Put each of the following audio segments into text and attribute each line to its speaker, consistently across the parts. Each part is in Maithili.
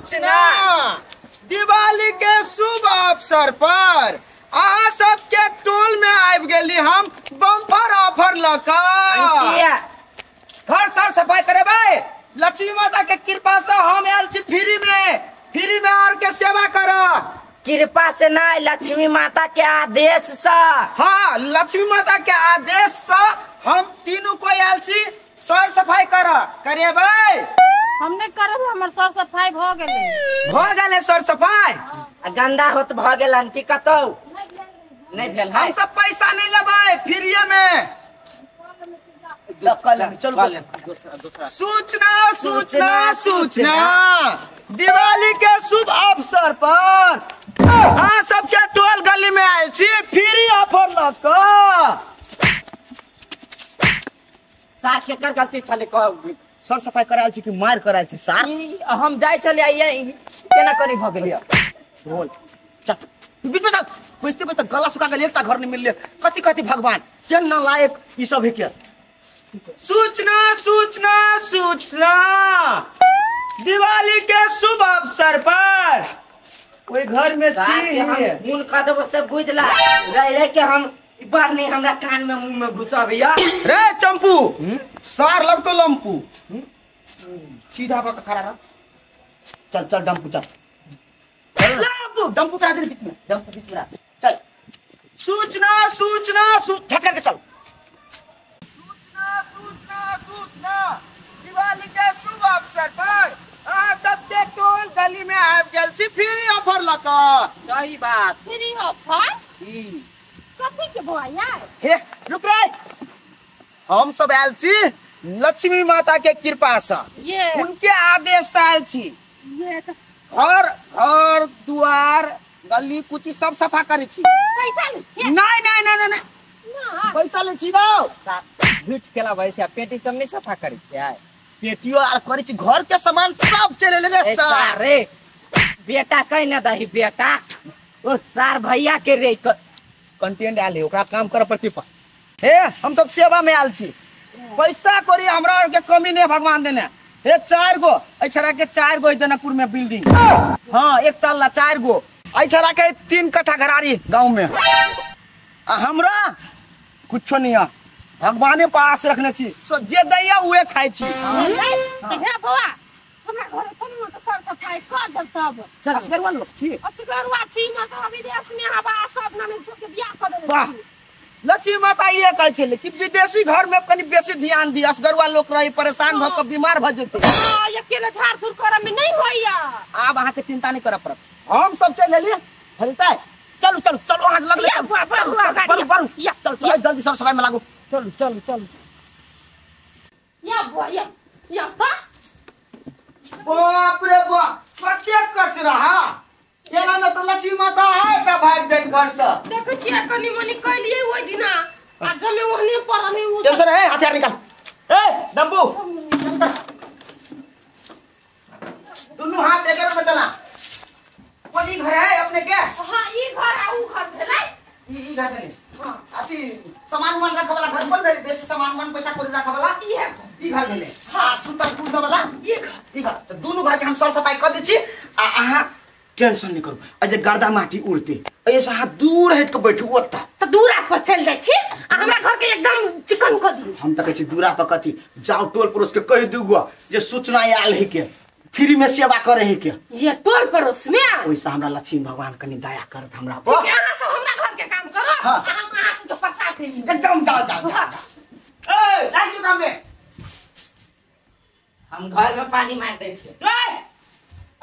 Speaker 1: सूचना, दिवाली के शुभ अवसर पर अहाँ सबके टोल में आबि गेली हम बम्पर ऑफर लऽ कऽ। घर सर सफाई करेबै, लक्ष्मी माता के कृपा से हम आयल छी फ्री में, फ्री में और के सेवा कर।
Speaker 2: कृपा से नहीं, लक्ष्मी माता के आदेश से।
Speaker 1: हाँ, लक्ष्मी माता के आदेश से हम तीनों को आयल छी सर सफाई कर करेबै।
Speaker 3: हमने करब, हमर सर सफाई भ गेलै।
Speaker 1: भ गेलै सर सफाई?
Speaker 2: आ गंदा होत भ गेलन की कतौ नहीं भेल।
Speaker 1: हम सब पैसा नहीं लेबै फ्रीये में। चलो सूचना सूचना सूचना, दिवाली के शुभ अवसर पर अहाँ सबके टोल गली में आयल छी फ्री ऑफर लऽ कऽ।
Speaker 2: सार केकर गलती छलै कहू?
Speaker 1: सर सफाई करायल छी कि मार करायल छी सार?
Speaker 2: हम जाइ छलियै केना करी भ गेलियै।
Speaker 1: ढोल चल बीच में चल, बैसते बैसते गला सुखा गेल, एकटा घर नहीं मिलले। कथी कथी भगवान केना लायक ई सब है के। सूचना सूचना सूचना, दिवाली के शुभ अवसर पर ओई घर में छी
Speaker 2: मुन कह देबो से बुझला रह रह के हम बार नहीं हमरा कान में मुंह में घुसाबिया।
Speaker 1: रे चंपू सार लग तो लंपू सीधा बक खड़ा रह। चल चल डंपू चल, लंपू डंपू करा दे बीच में, डंपू बीच में चल। सूचना सूचना झट करके चल। सूचना सूचना सूचना, दिवाली के शुभ अवसर पर अहाँ सबके टोल गली में आबि गेल छी फ्री ऑफर लऽ कऽ।
Speaker 2: सही बात,
Speaker 3: फ्री ऑफर कथी के बौआ यार?
Speaker 1: हे रुक रे, हम सब आयल छी लक्ष्मी माता के कृपा से, उनके आदेश से आयल छी। घर घर दुआर गली कुची सब सफा करै छी।
Speaker 3: पैसा लै छी?
Speaker 1: नहीं नहीं नहीं नहीं, पैसा लै छी बाउ।
Speaker 2: झूठ केला भाई छै, पेटी सब नहीं सफा करै छियै?
Speaker 1: पेटियो आर करै छी, घर के सामान सब चले ले
Speaker 2: सार रे। बेटा कहि न दही बेटा, ओ सार भैया के रे
Speaker 1: कंटेंट आयल है, ओकरा काम कर पड़ती। हे हम सब सेवा में आयल छी, पैसा करी हमरा आर के कमी नहीं भगवान देने। हे चार गो एहि छड़ा के चार गो जनकपुर में बिल्डिंग, हाँ एक तल्ला चार गो, एहि छड़ा के 3 कट्ठा घरारी गाँव में। आ हमरा कुछो नहीं है, भगवाने पास रखने छी, जे दैया उहे खाइ छी।
Speaker 3: हे बौआ हमरा घर चलू न त सर सफाई क देब तब।
Speaker 1: असगरवा लोग छी?
Speaker 3: असगरवा छी न त विदेश में हवा सब ननद के बियाह क देने।
Speaker 1: वाह, लक्ष्मी माता इहे कहै छलै कि विदेशी घर में कनि बेसी ध्यान दी, असगरवा लोक रही परेशान भ क बीमार भ जेतै।
Speaker 3: हां, अकेले झाड़ झूड़ करब में नहीं होइया।
Speaker 1: आब अहाँ के चिंता नहीं करब पड़त, हम सब चलि एलियै। हरितै चलू चलू चलू, अहाँ लगले चलू, बरू चल चल जल्दी सब सफाई में लागू।
Speaker 2: चलू चलू चलू।
Speaker 3: या बुआ या या ता
Speaker 1: बाप रे बाप, कते कचरा हा केना में तो लक्ष्मी माता है त भाग जाइन घर से।
Speaker 3: देखै छियै कनि मनि कइलियै ओइ दिना आ जमे ओहने पड़ल है उ।
Speaker 1: टेंशन है, हथियार निकाल। ए डंबू दोनों हाथ एके में चला। कोन ई घर है अपने के?
Speaker 3: हां ई घर आ उ घर भेलै।
Speaker 1: ई घर भेलै। हां अथी सामान उमान रखे वाला घर कोन भेलै? बेसी सामान उमान पैसा कौड़ी रखे वाला
Speaker 3: ई है,
Speaker 1: ई घर भेलै। हां सुतल कूद वाला
Speaker 3: ई घर,
Speaker 1: ई घर। त दोनों घर के हम सर सफाई कर दै छी आ अहाँ टेंशन नहीं करू। आ जे गर्दा माटी उड़ते ऐसे अहाँ दूर हट के बैठू ओतऽ।
Speaker 3: त दूरा पर चल जाइ छी आ हमरा घर के एकदम चिकन क दियौ।
Speaker 1: हम त कहै छी दूरा पर कथी जाओ, टोल पड़ोस के कहि दू गो जे सूचना आयल है के फ्री में सेवा करे है के।
Speaker 3: ये टोल पड़ोस में
Speaker 1: ओइसे हमरा लक्ष्मी भगवान कनि दया करत हमरा पर।
Speaker 3: ठीक है, अहाँ सब हमरा घर के काम करो।
Speaker 1: हाँ।
Speaker 3: हम अहाँ सब के प्रसाद देली।
Speaker 1: एकदम जाओ जाओ जाओ। ए लाग जो काम में,
Speaker 2: हम घर में पानी मार दै छी।
Speaker 1: ए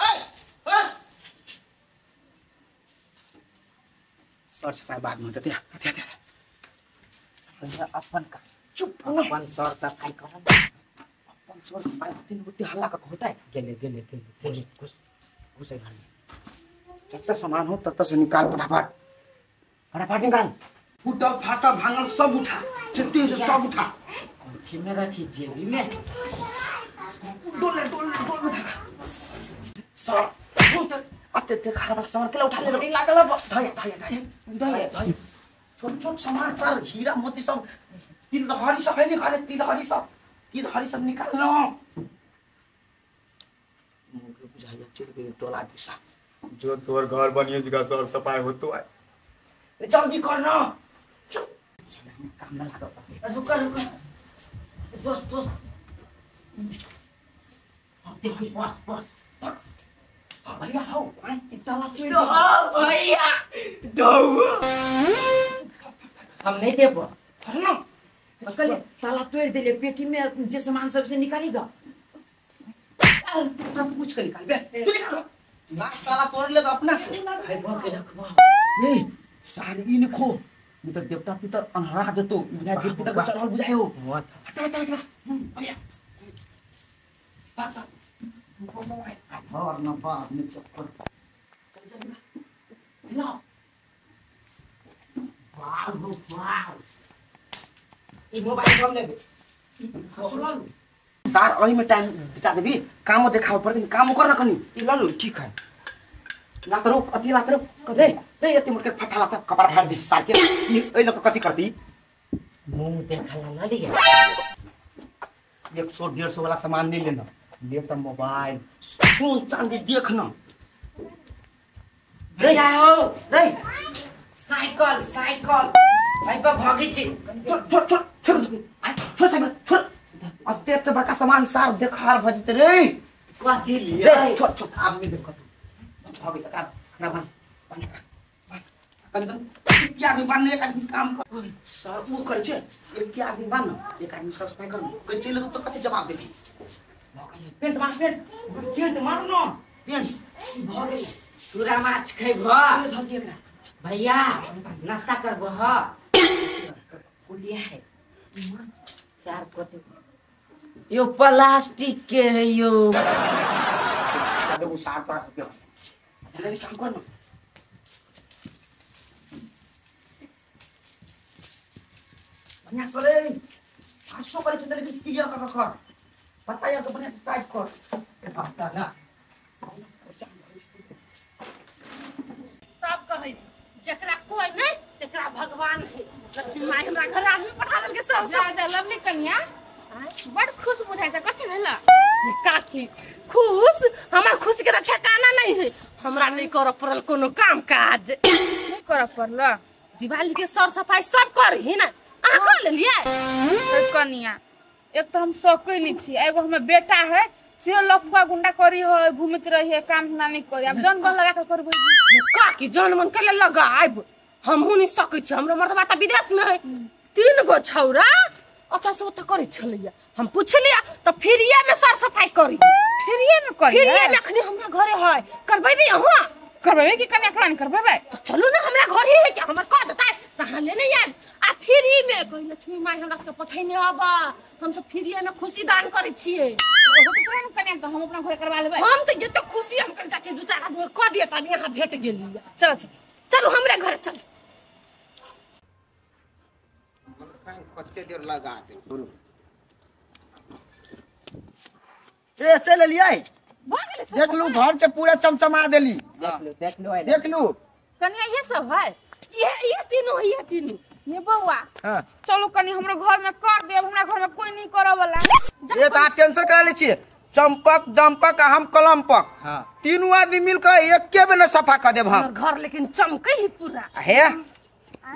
Speaker 1: ए सर सफाई बाद में होतै।
Speaker 2: अपन का
Speaker 1: चुप,
Speaker 2: अपन सर सफाई करब,
Speaker 1: अपन सर सफाई होते होते हल्ला का होता है।
Speaker 2: गेले गेले गेले
Speaker 1: घुस घुस घर में, जब तक सामान हो तब तक से निकाल, फटाफट फटाफट निकाल। फूटल फाटल भांगल सब उठा, जितने से सब उठा।
Speaker 2: कोठी में रखी जेबी में
Speaker 1: डोल डोल डोल में धरा सर। अते ते खारा वाला सामान केला उठा ले
Speaker 2: लागल
Speaker 1: धय धय धय धय धय। छोट छोट सामान सर, हीरा मोती सब तिलहरी सब है निकाले, तिलहरी सब, तिलहरी सब निकाल लो। बुझाइया चल गेल टोला दिशा
Speaker 4: जो तोर घर बनिए जगह सर सफाई होतो है।
Speaker 1: जल्दी कर ना काम ना लागो।
Speaker 2: रुक रुक दोस्त दोस्त देखो बस बस
Speaker 1: भैया हो ताला तोड़
Speaker 2: दो भैया दो हम नहीं देबो
Speaker 1: ना
Speaker 2: अंकल ताला तोड़ देले पेटी में जे सामान सबसे निकालेगा
Speaker 1: पूछ के निकाल बे तू निकाल ताला तोड़ लेगा अपना से
Speaker 2: भाई भो के रखबो
Speaker 1: नहीं सार ई लिखो नहीं तो देवता पितर अनहरा देतो बुझाय देव पितर को चढ़ल बुझाय हो हटा हटा एकरा भैया बाप और न बाप ने चक्कर
Speaker 2: लो वाव वाव ई मोबाइल कम लेबे सुन
Speaker 1: सार अही में टाइम बिता देबी कामो देखाव पड़ते कामो कर न कनी
Speaker 2: ई ललू ठीक है
Speaker 1: लात रोक अति लात रोक दे दे यति मुड़ के फटा लात कपार फाड़ this सार के ई एई लक कथि करती
Speaker 2: मुंह देखला न लिया
Speaker 1: 100 150 वाला सामान नहीं लेना ले त मोबाइल सोन चांदी देखना
Speaker 2: रे आओ
Speaker 1: रे
Speaker 2: साइकिल साइकिल भाई पर भागी छी
Speaker 1: छोड़ छोड़ छोड़ छोड़ छोड़ साइकिल छोड़ अते अते बड़का सामान सार देखार भजते रे
Speaker 2: कथि लिए
Speaker 1: रे छोड़ छोड़ आदमी देखो तू भागी त का ना बन बन कन कन एक आदमी बांध एक आदमी काम कर सर वो करे छे एक आदमी बांध एक आदमी सब सफाई कर कोई चले तो कथि जवाब देबी
Speaker 2: पेंट मार पेंट
Speaker 1: पेंट मार न पेंट
Speaker 2: भ गेल चूरा माछ खैबो भैया नाश्ता करबो ह कुटिया है माछ चार कोटे यो प्लास्टिक के है यो
Speaker 1: वो सार पार के ले काम कर न बढ़िया सोले 500 करे छे लेकिन क्लियर कर कर पता यार तो बढ़िया से साइड कर
Speaker 2: पता ना
Speaker 3: तब कहै जकरा कोई नहीं तकरा भगवान है। लक्ष्मी माई हमरा घर आदमी पठा देलके सब
Speaker 5: ज्यादा लवली कन्या बड़ खुश बुझाय छै कथि भेल
Speaker 3: काकी खुश हमर खुशी के त ठिकाना नहीं है। हमरा नहीं कर पड़ल कोनो काम काज
Speaker 5: नहीं कर पड़ल
Speaker 3: दिवाली के सर सफाई सब करही ना अहाँ कर लेलियै
Speaker 5: कन्या एक तो हम सकै नहीं छी एगो हमर बेटा है से लफुआ गुंडा करी हो घूमत रही है काम धंधा नहीं करी अब जन बन लगा के करबै
Speaker 3: काकी जन मन के लगाइब हमहू नहीं सकै छी हमरो मर्दबा त विदेश में है 3 गो छौरा ओतऽ से ओतऽ करै छलैया हम पुछलियै त फ्रीये में सर सफाई करी
Speaker 5: फ्रीये में करी
Speaker 3: फ्रीये में अखनी हमरा घरे है करबेबी अहाँ
Speaker 5: करबेबे कि कन्या करा करबेबे
Speaker 3: त चलू ना हमरा घरे है कि हमर कह देतै त अहाँ लेने आयब आ फ्री में कहि लक्ष्मी माई हमरा सबके पठैने आबा हम सब फ्रीये में खुशी दान करै छियै
Speaker 5: हो त तोरा कन्या त हम अपना घरे करवा लेबै
Speaker 3: हम त जते खुशी हम कनि चाची 2-4 आदमी कह दिए त यहाँ भेट गेली
Speaker 5: चल चल
Speaker 3: चलू हमरे घरे चल
Speaker 1: कते देर लगा दे बोलू ए चल एलियै देख लू घर के पूरा चमचमा देली
Speaker 2: देख लू
Speaker 1: देख लू
Speaker 5: कन्या ये सब है
Speaker 3: ये तीनों ये तीनों
Speaker 5: ये बउआ
Speaker 1: हां
Speaker 5: चलो कनी हमरो घर में कर देब हमरा घर में कोई नहीं करे वाला
Speaker 1: ये त टेंशन करा ले छी चंपक डंपक आ हम कलमपक
Speaker 2: हां
Speaker 1: तीनों आदमी मिलकर एके बेर सफा कर देब हम
Speaker 3: हमर घर लेकिन चमके ही पूरा
Speaker 1: हे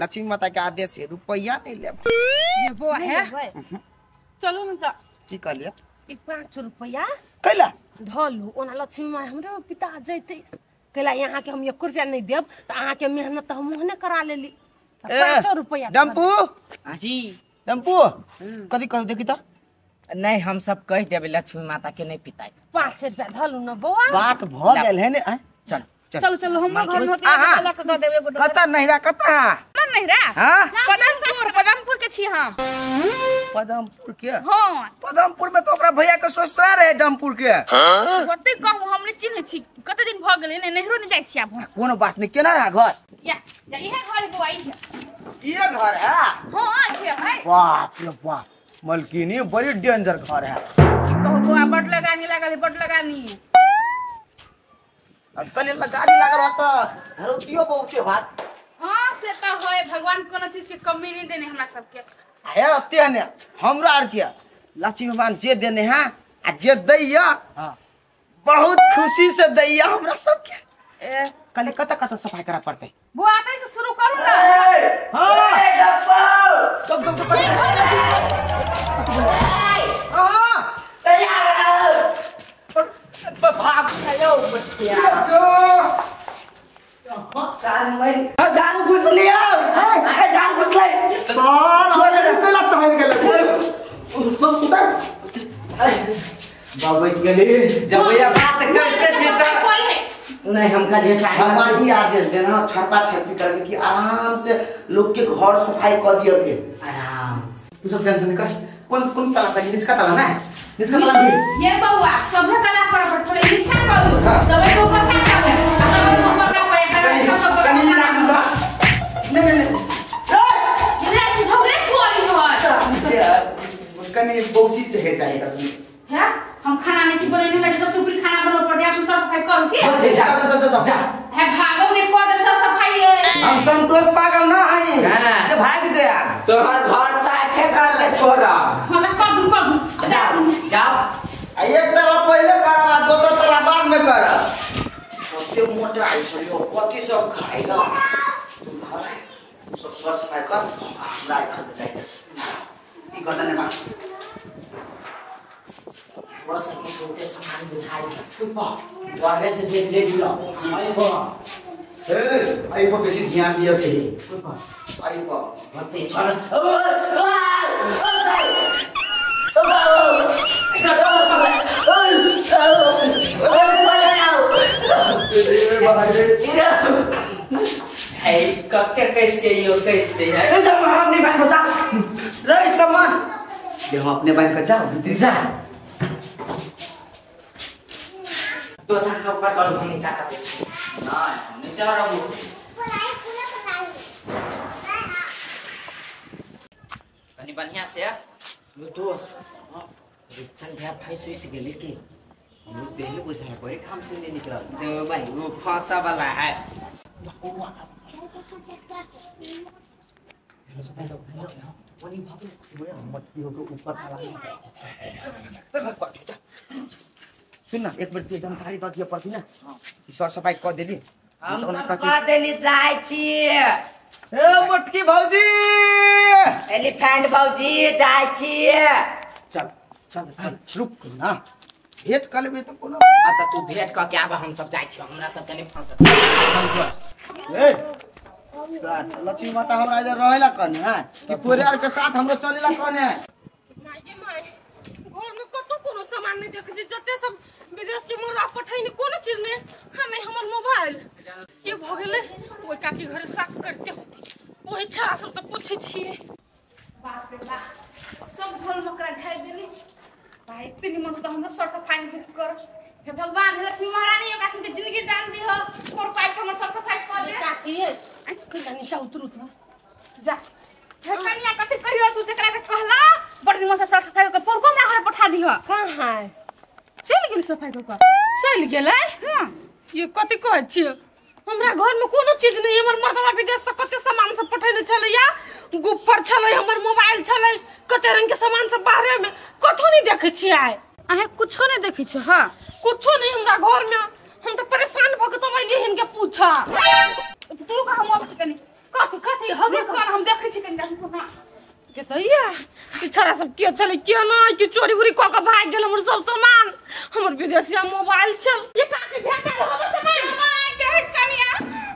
Speaker 1: लक्ष्मी माता के आदेश है रुपया नहीं लेब
Speaker 3: ये बउआ है
Speaker 5: चलो न त
Speaker 1: की कहलिए
Speaker 3: ई 5 रुपया
Speaker 1: कैला
Speaker 3: धलू ओना लक्ष्मी माई हमरो पिता जैते कैला यहाँ के हम 1 रुपया नहीं देब त अहाँ के मेहनत हम ओहने करा लेली 5 रुपया
Speaker 1: डंपू
Speaker 2: जी
Speaker 1: डंपू कथि कहू देखी त
Speaker 2: नहीं हम सब कह देबे लक्ष्मी माता के नहीं पिताई
Speaker 3: 5 रुपया धलू न बउआ
Speaker 1: बात भ गेल है ने
Speaker 2: चल
Speaker 5: चलो चलो हमरो घर में होते लक द देब एगो
Speaker 1: कत नहिरा कत
Speaker 5: मन नहिरा
Speaker 1: हां
Speaker 5: पदमपुर पदमपुर के छी हम
Speaker 1: पदमपुर के
Speaker 5: हां
Speaker 1: पदमपुर में तो ओकरा भैया के ससुराल रहे डमपुर के
Speaker 5: ओते कहू हम नहीं चिन्ह छी कते दिन भ गेलै ने नहिरो नहीं जाय छी आब
Speaker 1: कोनो बात नहीं केना रहा घर
Speaker 5: या या इहे घर है बउआ इहे
Speaker 1: ये घर है
Speaker 5: हां इहे है
Speaker 1: बाप रे बाप मलकिनी बड़ी डेंजर घर है
Speaker 5: कहू बउआ बड़ लगानी लागल बड़ लगानी
Speaker 1: अब कने लगानी लागल होत धरोतियो बहुते भात
Speaker 5: हां से त होय भगवान कोनो चीज के कमी नहीं देने हमरा सबके
Speaker 1: हे अते ने हमरा आर के लक्ष्मी भगवान जे देने है आ जे दैया
Speaker 2: हां
Speaker 1: बहुत खुशी से दैया हमरा सबके। कल कत कत सफाई करा पड़ते।
Speaker 5: बुआ आते से शुरू करू ना।
Speaker 1: हां चल चल चल। हां
Speaker 2: तैयार भाग आयो बच्चिया। साल मरी जान घुस लिया। जान घुस ले।
Speaker 1: साल केला चाहे गेल। उतर
Speaker 2: बाबूजी गेली जब भैया बात करते थे तो नहीं हमका जे चाहे
Speaker 1: हमारी ही आदेश देना छरपा छरपी करके कि आराम से लोग के घर सफाई कर दिया के
Speaker 2: आराम से।
Speaker 1: तू सब टेंशन नहीं कर। कौन कौन ताला था? निचका ताला ना, निचका ताला भी
Speaker 5: ये बउआ सब ताला पर पर थोड़े निचका करू तबे तो ऊपर का करे तबे तो ऊपर का पैर सब
Speaker 1: कनी ना बुझा। नहीं नहीं नहीं
Speaker 5: ये झगड़े कोरी घर
Speaker 1: कनी बौसी चढ़ जाएगा तू
Speaker 5: हैं। हम खाना नहीं छी बनेने में सबसे ऊपरी खाना बनो पड़े आप सर सफाई करू के
Speaker 1: जा जा जा जा
Speaker 5: है भागो ने कर दे सर सफाई है।
Speaker 1: हम संतोष पागल ना हई जे भाग जे यार
Speaker 2: तोहर घर साफे कर ले छोरा।
Speaker 5: हम कर दू कर दू
Speaker 2: जा जाओ।
Speaker 1: एक तरफ पहले करब आ दोसर तरफ बाद में करब। कते मोटा आई छलियो कथि सब खाइला तू घर तू सब सर सफाई कर हमरा घर में जाई दे ई गर्दन में
Speaker 2: थोड़ा सा सोते सामान बुझाई चुप बाहर से देख ले लियो आई बा
Speaker 1: ए आई पर बेसी ध्यान दियो के आई पर
Speaker 2: मत चल ए कते कैस के यो कैस दे है हम नहीं बांध बता
Speaker 1: रे सामान ले हम अपने बांध के जा भीतर जा
Speaker 2: तो साथ ऊपर कर हम नीचा का पे ना हम नीचा रहू कनी बढ़िया से यो दोस्त चल भैया भाई सुइस गेली के हम देह बुझाय पड़े काम से नहीं निकल तो भाई वो फांसा वाला है।
Speaker 1: सुन ना एक बेर तू जानकारी दऽ दिअ पड़ती ना सर सफाई कऽ देली
Speaker 2: हम सब कऽ देली जाइ छी।
Speaker 1: ए मोटकी भौजी
Speaker 2: एलिफेंट भौजी जाइ छी।
Speaker 1: चल चल चल रुक ना भेंट कर लेबे त कोनो
Speaker 2: आ त तू भेंट क के आब हम सब जाइ छी हमरा सब कने फंस।
Speaker 1: ए सर लक्ष्मी माता हमरा इधर रहेला कने है कि तोरे आर के साथ हमरो चलेला कने।
Speaker 3: माय गे my घर में कतो कोनो सामान नहीं देख छी जते सब विदेश के मुर्दा पठैनी कोनो चीज नहीं। हां नहीं हमर मोबाइल के भ गेलै ओइ काकी घर साफ करते होती ओही छड़ा सब से पूछै छियै।
Speaker 5: बाप रे बाप सब झोल मकरा झाइ देली भाई इतनी मन से हमरो सर सफाई नहीं कर। हे भगवान हे लक्ष्मी महारानी ओकरा संग के जिंदगी जान दिहो और पाइप हमर सर सफाई कर दे।
Speaker 3: काकी कनी नीचा उतरू त
Speaker 5: जा हे कनिया कथि कहियो तू जकरा के कहला बड़ दिन से सर सफाई कर पोरको हमरा घरे पठा दिहो।
Speaker 3: कहां है
Speaker 5: चल गेल सफाई कर के
Speaker 3: चल गेलै।
Speaker 5: हां
Speaker 3: ये कथि कहै छियै हमरा घर में कोनो चीज नहीं। हमर मर्दवा विदेश से कते सामान सब पठैले छलैया गुफर छलै हमर मोबाइल छलै कते रंग के सामान सब बाहरे में कथो नहीं देखै छियै।
Speaker 5: अहे कुछो नहीं देखै छी। हां
Speaker 3: कुछो नहीं हमरा घर में हम त परेशान भ के तो अइली हिनके पूछा
Speaker 5: तू का हम अब कनी
Speaker 3: कथि कथि हबे
Speaker 5: कौन हम देखै छी कनी। हां
Speaker 3: के तैया कि छड़ा सब के छलै के नै कि चोरी उरी क के भाग गेल हमर सब सामान हमर विदेशिया मोबाइल छल। ये काके भेटल हबे सामान
Speaker 5: my के कनिया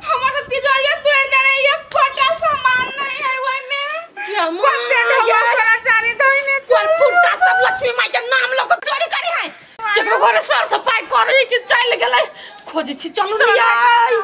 Speaker 5: हमर सब तिजोरिया तोड़ देने ये फोटा सामान नहीं है ओइ में कते ढोला सारा चानी धइने
Speaker 3: चल फुटा सब लक्ष्मी माई के नाम लऽ के चोरी करी है केकरो घरे सर सफाई करे कि चल गेलै खोजै छी चलू रे यार।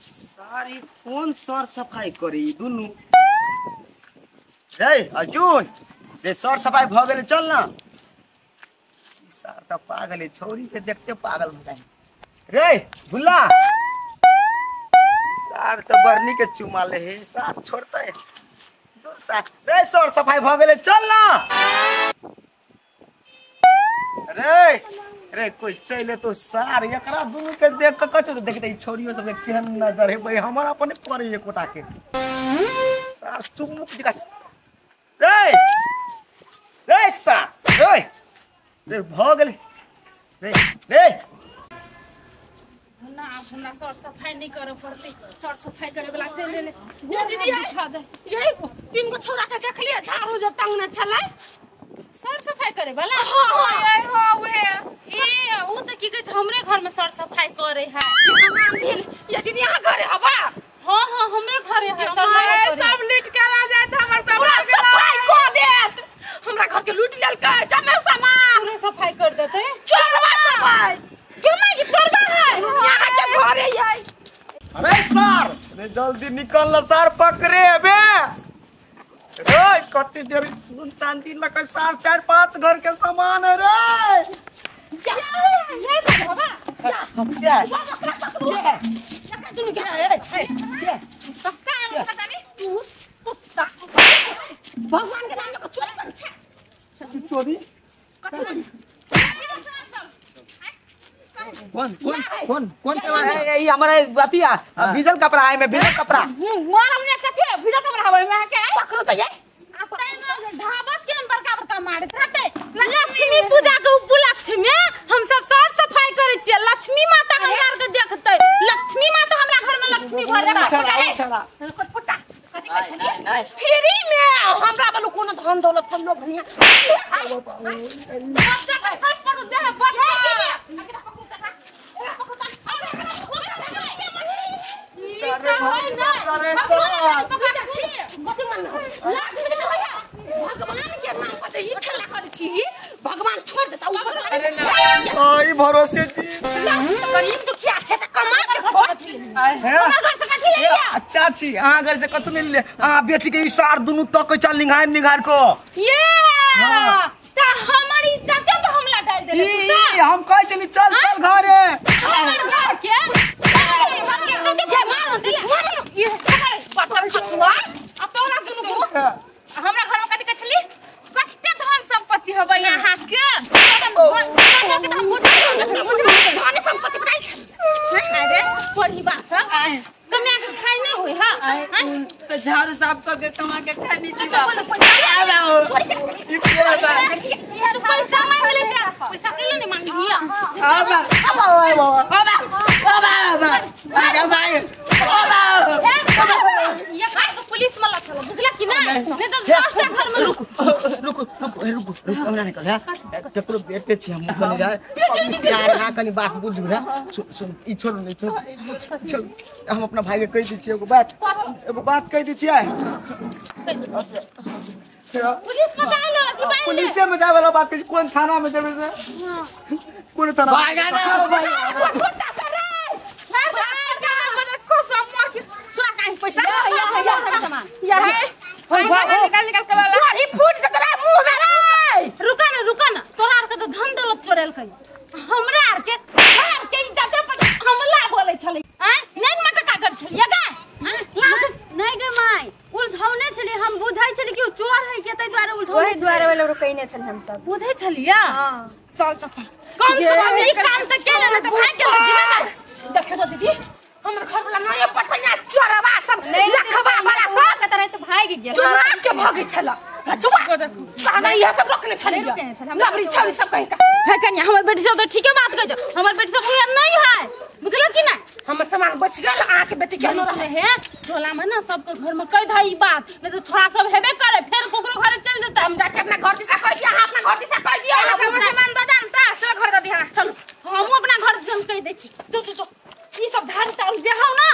Speaker 1: सारी कौन सर सफाई करी दुनू रे अर्जुन रे सर सफाई भ गेलै चल ना। सार त पागल है छोरी के देखते पागल हो जाए। रे भुला सार तो बरनी के चुमा ले हे सार छोड़ते दूर सार रे सर सफाई भ गेले चल ना रे रे कोई चले तो सार एकरा दुनु के देख के कथि देखते ई छोरियो सब के केहन नजर हे भाई हमरा अपने पड़े एकोटा के सार चुमुक जका रे रे सार रे रे भ गेले रे रे
Speaker 3: ना हमरा सर सफाई नहीं करे पड़ते सर सफाई करे वाला चल ले ये दीदी यही तीन गो छोरा के देखलिए झाड़ू जो टांगने छलै
Speaker 5: सर सफाई करे वाला।
Speaker 3: हां हां उहे
Speaker 5: ए उ त की कहै छै हमरे घर में सर सफाई करे है
Speaker 3: ये दीदी यहां घरे हवा।
Speaker 5: हां हां हमरे घरे है सर सफाई करे
Speaker 3: सब लूट के आ जात हमर पूरा सफाई कर देत हमरा घर के लूट लेलकै जमे सामान
Speaker 5: पूरा सफाई कर देते
Speaker 3: चोरवा सफाई
Speaker 5: क्यों मां ये चोरवा है
Speaker 3: यहां के घरे है।
Speaker 4: अरे सर अरे जल्दी निकल ल सर पकड़े बे रे कति देर सुन चांदी लके सार 4 5 घर के सामान है रे
Speaker 5: ये सब बाबा
Speaker 1: क्या
Speaker 3: दुनु के
Speaker 5: पक्का हम पता नहीं
Speaker 3: तू कुत्ता भगवान के नाम लेके चोरी कर छे
Speaker 1: चोरी
Speaker 3: कथि
Speaker 2: कौन कौन कौन कौन सामान
Speaker 1: ए ई हमरा अथी आ भीजल कपड़ा है में भीजल कपड़ा
Speaker 5: मोर हमने कथि भीजल कपड़ा हवे में के
Speaker 3: पकड़ो त ये
Speaker 5: ढाबस के बड़का बड़का मारे रहते लक्ष्मी पूजा के उपलक्ष्य में हम सब साफ सफाई करे छियै लक्ष्मी माता हमरा के देखते लक्ष्मी माता हमरा घर में लक्ष्मी भर
Speaker 1: छड़ा छड़ा
Speaker 3: पुट्टा कथि कहै छलियै फ्री में हमरा बलु कोनो धन दौलत पर लोभ नहीं
Speaker 5: सब जगह खस पर देह बड़
Speaker 3: भगवान छोड़ देता ऊपर
Speaker 4: अरे ना ओई भरोसे जी
Speaker 3: गरीब दुखिया छै त कमा के हमर घर से कथि ले लिया।
Speaker 1: अच्छा छी अहाँ घर से कथि ले अहाँ बेटी के ई सार दुनु तक चल निघार निघार को
Speaker 5: ये त हमर इज्जत पे हमला डाल देले
Speaker 1: ई हम कहै छली चल चल घरे
Speaker 5: हमर घर के घर के इज्जत पे मार देले
Speaker 3: ये बचल खसुआ अब तोरा दुनु को
Speaker 5: हमरा घर में कथि के छली कते धन संपत्ति होबै यहाँ के एकदम हम बुझ
Speaker 3: धन संपत्ति बताइ छली
Speaker 5: अरे परिवार सब कमा के खाइ नहीं होई हां
Speaker 2: त झाड़ू साफ कर के कमा के खानी छी बाप
Speaker 4: ई के बा
Speaker 5: तू पैसा मांग ले पैसा के ले नहीं मांगी हिया
Speaker 1: आबा आबा आबा आबा आबा आबा आबा
Speaker 5: ये खाए के पुलिस में लचलो बुझला कि ना नहीं तो 10 टा घर में
Speaker 1: रुक रुक रुक रुक रुक हमरा निकल है केकरो बेटे छी हम कनी जा यार हां कनी बात बुझू है सुन ई छोड़ नहीं छोड़ छोड़ हम अपना भाई के कह दै छी एगो बात कह दै छियै
Speaker 5: पुलिस में जाय लो कि बाइन ले
Speaker 1: पुलिस में जाय वाला बात कोन थाना में जेबै से कोन थाना
Speaker 2: भागा ना हो भाई
Speaker 5: फुटा सब रे मार का मदद को सब मार के चोरा काहे पैसा या सामान या निकाल निकाल के वाला
Speaker 3: तोरी फूट जतला मुंह में रे
Speaker 5: रुका ना रुका ना तोरा आर के तो धन दौलत चोरेल कई हमरा आर के घर के इज्जत पर हमला बोले छलै हैं नहीं मटका कर छलिए गा
Speaker 6: नहीं गे माई उलझौने छली हम बुझै छली कि उ चोर है के तै दुआरे उलझौने
Speaker 7: ओही दुआरे वाला रुकैने छल हम सब
Speaker 5: बुझै छलिए
Speaker 7: हां
Speaker 3: चल चल चल
Speaker 5: कम से कम ई काम त केले ना त भाग के लगी ना
Speaker 3: देखियो तो दीदी हमर घर वाला नया पटैया चोरवा सब लखवा वाला सब
Speaker 7: के तरह तो भाग गेल
Speaker 3: चोरा के भागै छला चुपा कहना इहे सब रोकने छलिए लबरी छली सब कहीं का
Speaker 5: है कन्या हमर बेटी सब त ठीके बात कहै छ हमर बेटी सब हुआ नहीं है बुझल कि ना
Speaker 3: हमर सामान बच गेल अहाँ के बेटी के
Speaker 5: रहे है टोला में ना सबके घर में कह धा ई बात नहीं तो छोरा सब हेबे करे फिर कोकरो घरे चल जेता
Speaker 3: हम जा अपना घर दिशा कह दिया अहाँ अपना घर दिशा कह दिया
Speaker 5: हमर सामान दऽ दाम त चल घर दऽ दिहा चल हमहु अपना घर दिशा कह दै छी चल चल चल ई सब झाड़ू ताड़ू जे हौ ना